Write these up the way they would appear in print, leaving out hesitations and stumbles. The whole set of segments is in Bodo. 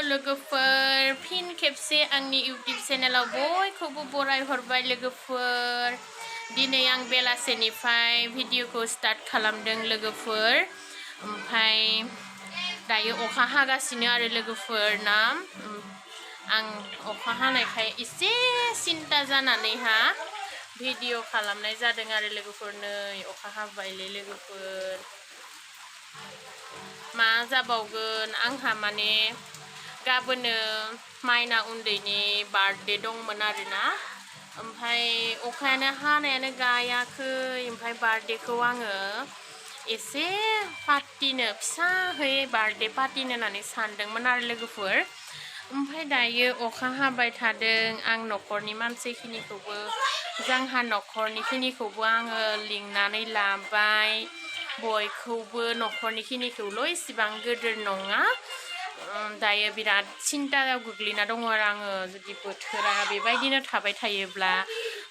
लोगोफोर फिन खेबसे आंनि इउटिउब चेनेलाव बयखौबो बराय हरबाय लोगोफोर दिनै आं बेलासेनिफ्राय भिडिअखौ स्टार्ट खालामदों लोगोफोर ओमफ्राय दायो अखा हागासिनो आरो लोगोफोर ना आं अखा हानायखाय एसे सिन्था जानानैहा भिडिअ खालामनाय जादों आरो लोगोफोर नै अखा हाबायलै लोगोफोर मा जाबावगोन आंहा माने गाबोनो माइना उन्दैनि बार्थडे दंमोन आरोना ओमफ्राय अखायानो हानायानो गायाखै ओमफ्राय बार्थडेखौ आङो एसे पार्टिनो फिसाहै बार्थडे पार्टिनो होननानै सानदोंमोन आरो लोगोफोर ओमफ्राय दायो अखा हाबाय थादों आं न'खरनि मानसिखिनिखौबो जोंहा न'खरनिखिनिखौबो आङो लिंनानै लाबाय बयखौबो न'खरनिखिनिखौल' इसिबां गिदिर नङा दायो बिराद सिन्थायाव गोग्लैना दङ आरो आङो जुदि बोथोरा बेबायदिनो थाबाय थायोब्ला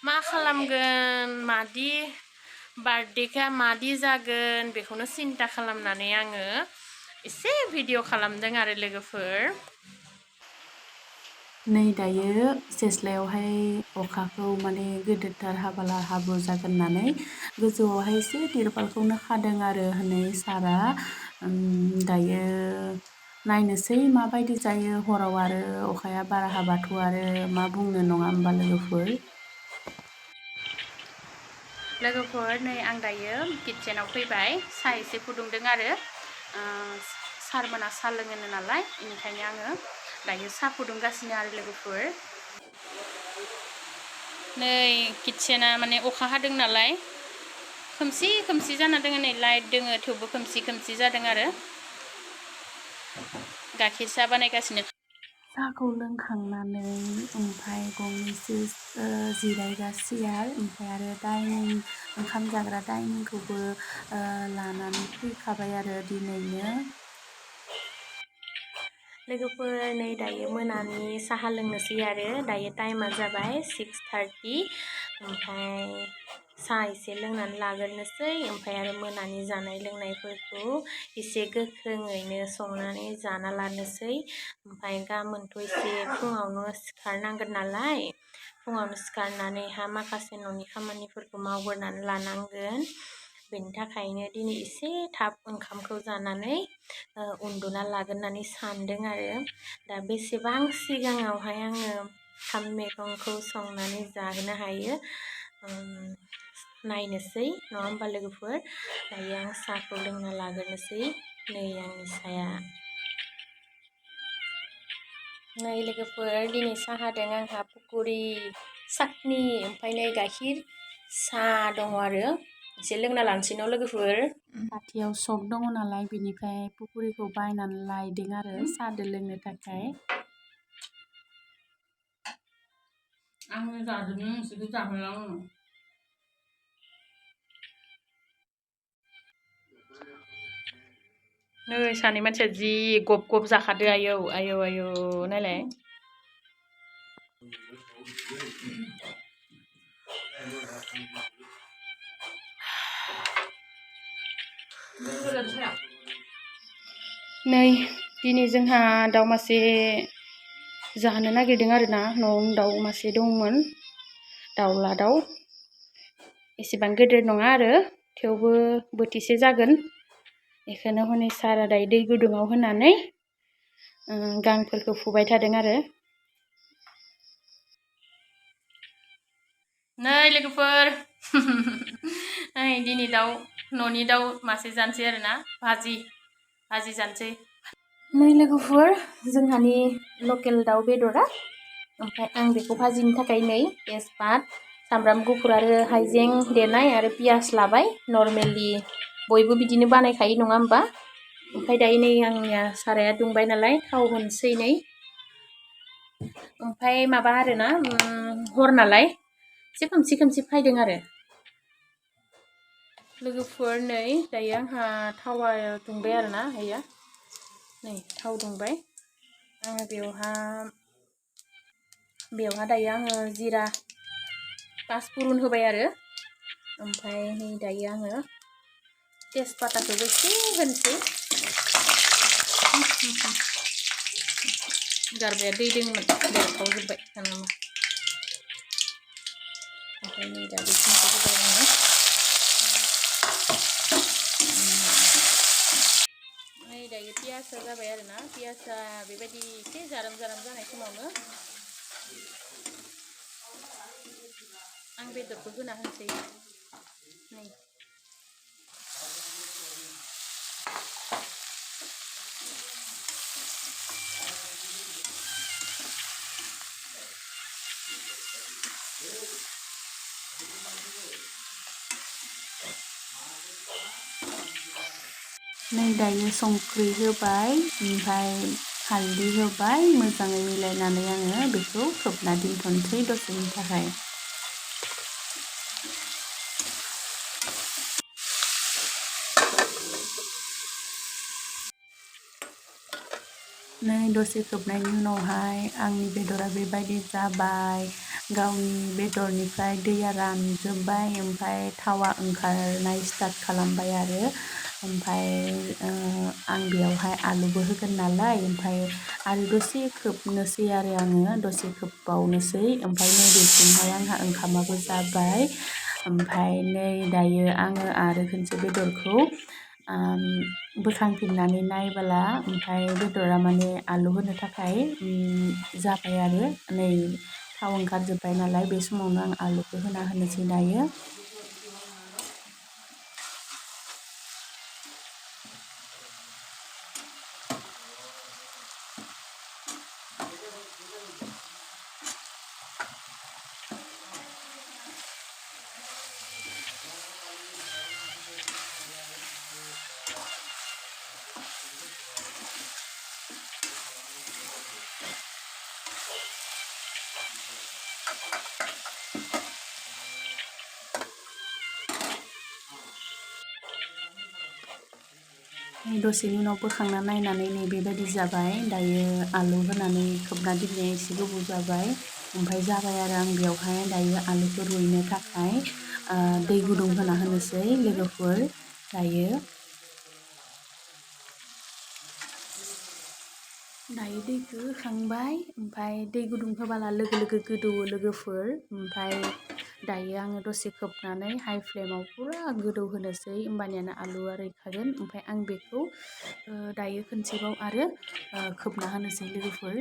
मा खालामगोन मादि बार्थडेखौ मादि जागोन बेखौनो सिन्था खालामनानै आङो एसे भिडिअ खालामदों आरो लोगोफोर नै दायो सेस्लायावहाय अखाखौ माने गिदिरथार हाबाला हाब्रु जागोन होननानै गोजौआवहाय एसे तिरपालखौनो खादों आरो हनै सारा दायो नायनोसै माबायदि जायो हराव आरो अखाया बारा हाबाथ' आरो मा बुंनो नङा होमबा लोगोफोर नै आं दायो किटचेनाव फैबाय साहा एसे फुदुंदों आरो सारमोना साहा लोङो नालाय बेनिखायनो आङो दायो साहा फुदुंगासिनो आरो लोगोफोर नै किटचेना माने अखा हादों नालाय खोमसि खोमसि जाना दङ नै लाइट दङ थेवबो खोमसि खोमसि जादों आरो गाइखेर साहा बानायगासिनो साहाखौ लोंखांनानै ओमफ्राय गंनैसो जिरायग्रा सियार ओमफ्राय आरो डाइनिं ओंखाम जाग्रा डाइनिंखौबो लानानै फैखाबाय आरो दिनैनो लोगोफोर नै दायो मोनानि साहा लोंनोसै आरो दायो टाइमा जाबाय 6:30 ओमफ्राय साहा एसे लोंनानै लाग्रोनोसै ओमफ्राय आरो मोनानि जानाय लोंनायफोरखौ एसे गोख्रोङैनो संनानै जाना लानोसै ओमफ्राय गाबोनथ' एसे फुङावनो सिखारनांगोन नालाय फुङावनो सिखारनानैहा माखासे न'नि खामानिफोरखौ मावग्रोनानै लानांगोन बेनि थाखायनो दिनै एसे थाब ओंखामखौ जानानै उन्दुना लागोन होननानै सानदों आरो दा बेसेबां सिगाङावहाय आङो ओंखाम मैगंखौ संनानै जाहोनो हायो नायनोसै नङा होमबा लोगोफोर दायो आं साहाखौ लोंना लाग्रोनोसै नै आंनि साया नै लोगोफोर दिनै साहादों आंहा पक'रि चाटनि ओमफ्राय नै गाइखेर साहा दङ आरो एसे लोंना लानोसै न' लोगोफोर खाथियाव सक दङ नालाय बिनिफ्राय पक'रिखौ बायनानै लायदों आरो साहाजों लोंनो थाखाय आङो जाजोबनो नोंसोरखौ जाहोलां नै सानै मानसिया जि गब गब जाखादो आयौ आयौ आयौ नायलाय नै दिनै जोंहा दाउ मासे जानो नागिरदों आरोना न'आवनो दाउ मासे दंमोन दाउला दाउ एसेबां गिदिर नङा आरो थेवबो बोथिसे जागोन बेखौनो हनै सारा दायो दै गुदुङाव होनानै गांफोरखौ फुबाय थादों आरो नै लोगोफोर दिनै दाउ न'नि दाउ मासे जानोसै आरोना भाजि जानोसै नै लोगोफोर जोंहानि लकेल दाउ बेदरा ओमफ्राय आं बेखौ भाजिनो थाखाय नै तेजपात सामब्राम गुफुर आरो हाइजें देनाय आरो पियास लाबाय नर्मेलि बयबो बिदिनो बानायखायो नङा होमबा ओमफ्राय दायो नै आंनिया साराया दुंबाय नालाय थाव होनोसै नै ओमफ्राय माबा आरोना हर नालाय एसे खोमसि खोमसि फैदों आरो लोगोफोर नै दायो आंहा थावा दुंबाय आरोना हैया नै थाव दुंबाय आङो बेवहा दायो आङो जिरा पासफुरन होबाय आरो ओमफ्राय नै दायो आङो तेजपाताखौबो एसे होनोसै गारबाया दै दंमोन बेरखावजोब्बाय नामा ओमफ्राय नै दा बेखिनिखौ होबाय आङो नै दायो पियासा जाबाय आरोना पियासा बेबायदि एसे जाराम जाराम जानाय समावनो आं बेदरखौ होना होनोसै नै नै दायो संख्रि होबाय ओमफ्राय हालदै होबाय मोजाङै मिलायनानै आङो बेखौ खोबना दोनथ'नोसै दसेनि थाखाय नै दसे खोबनायनि उनावहाय आंनि बेदरा बेबायदि जाबाय गावनि बेदरनिफ्राय दैया रानजोब्बाय ओमफ्राय थावा ओंखारनाय स्टार्ट खालामबाय आरो ओमफ्राय आं बेयावहाय आलुबो होगोन नालाय ओमफ्राय आरो दसे खोबनोसै आरो आङो दसे खोबबावनोसै ओमफ्राय नै बेथिंहाय आंहा ओंखामाबो जाबाय ओमफ्राय नै दायो आङो आरो खनसे बेदरखौ बोखांफिननानै नायबोला ओमफ्राय बेदरा माने आलु होनो थाखाय जाबाय आरो नै थाव ओंखारजोब्बाय नालाय बे समावनो आं आलुखौ होना होनोसै दायो दसेनि उनाव बोखांना नायनानै नै बेबायदि जाबाय दायो आलु होनानै खोबना दोननाया एसे गोबाव जाबाय ओमफ्राय जाबाय आरो आं बेयावहाय दायो आलुखौ रुइनो थाखाय दै गुदुं होना होनोसै लोगोफोर दायो दैखौ होखांबाय ओमफ्राय दै गुदुं होबाला लोगो लोगो गोदौवो लोगोफोर ओमफ्राय दायो आङो दसे खोबनानै हाइ फ्लेमाव पुरा गोदौ होनोसै होमबानियानो आलुआ रुइखागोन ओमफ्राय आं बेखौ दायो खनसेबाव आरो खोबना होनोसै लोगोफोर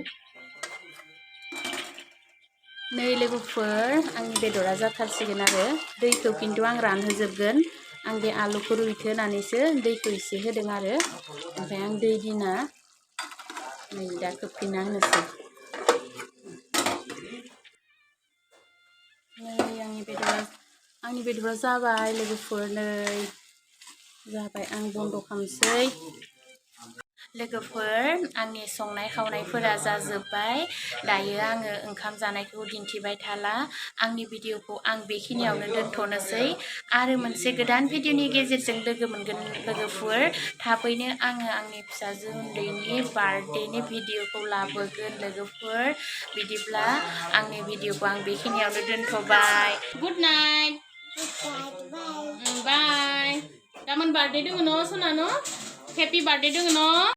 नै लोगोफोर आंनि बेदरा जाथारसिगोन आरो दैखौ खिन्थु आं रानहोजोबगोन आं बे आलुखौ रुइथो होनानैसो दैखौ एसे होदों आरो ओमफ्राय आं दै दिना नै दा खोबफिनना होनोसै नै आंनि बेदरा जाबाय लोगोफोर नै जाबाय आं बन्द' खालामसै लोगोफोर आंनि संनाय खावनायफोरा जाजोब्बाय दायो आङो ओंखाम जानायखौ दिन्थिबाय थाला आंनि भिडिअखौ आं बेखिनियावनो दोनथ'नोसै आरो मोनसे गोदान भिडिअनि गेजेरजों लोगो मोनगोन लोगोफोर थाबैनो आङो आंनि फिसाजो उन्दैनि बार्थडेनि भिडिअखौ लाबोगोन लोगोफोर बिदिब्ला आंनि भिडिअखौ आं बेखिनियावनो दोनथ'बाय गुड नाइट बाय गाबोन बार्थडे दङ न' सना न' हेपि बार्थडे दङ न'